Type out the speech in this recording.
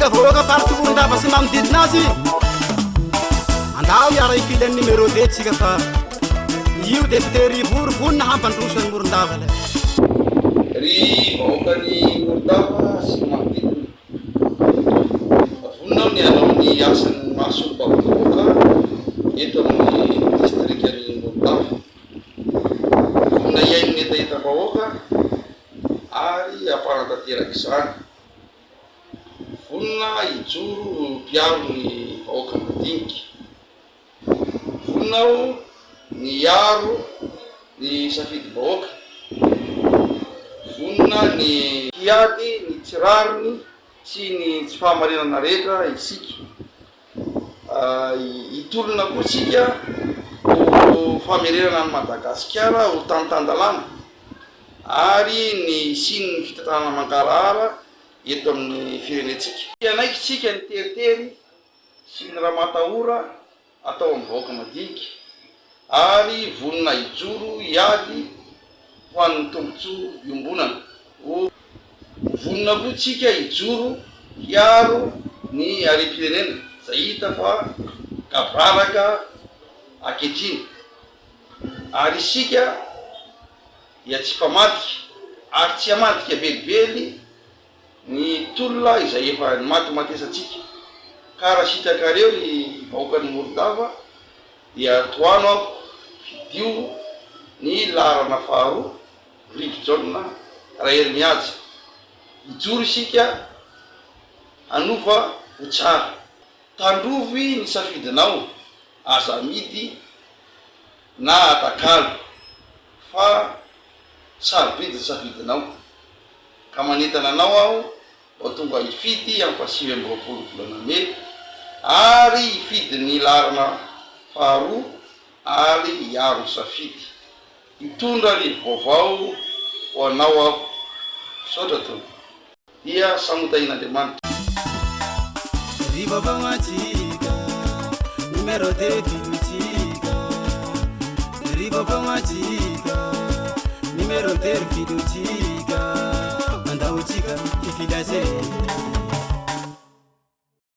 Tsika vahoaka faritry Morondava sy manodidina azy. Andao hiara hifily an'i numéro deux tsika fa io député Rivo ry vonona hampandroso an'i Morondava lay. Ry vahoakan'i Morondava sy ny manodidina, vonona aho ny hanao ny asan'ny maha solombavambahoaka eto amin'ny distrikan'i Morondava. Vonona hihaino ny hetahetam-bahoaka ary hampanatanteraka izany. Vonona hijoro ho mpiaro ny vahoaka madinika. Vonona aho ny hiaro ny safidim-bahoaka. Vonona ny hiady ny tsy rariny sy ny tsy fahamarinana rehetra isika. Hitolona koa isika ho famerenana an'i Madagasikara ho tany tan-dalàna ary ny hisian'ny fitantanana mangarahara eto amin'ny firenentsika. Tsy hanaiky isika ny teritery sy ny ramatahora atao amin'ny vahoaka madinika ary vonona hijoro hiady ho an'ny tombontsoa iombonana. Ho vonona koa tsika hijoro hiaro ny harem-pirenena izay hita fa gaboraraka ankehitriny ary isika dia tsy mpamadika ary tsy hamadika velively ny tolona izay efa nimatimatesantsika ka raha sitrakareo ry vahoakan'i Morondava dia tohano aho fidio ny laharana faharoa Rivojaona Raherimihaja hijoro isika hanova ho tsara. Tandrovy ny safidinao aza amidy na atakalo fa sarobidy ny safidinao ka manentana anao aho mba tonga hifidy amin'ny faha 29 volana mey ary hifidy ny laharana faharoa ary hiaro ny safidy. Hitondra rivo-baovao ho anao aho. Misaotra Tompo. Dia samy ho tahian'Andriamanitra. Rivo-baovao antsika, numéro deux filotsika. Rivo-baovao antsika, numéro deux filotsika. Andao tsika hifidy azy e.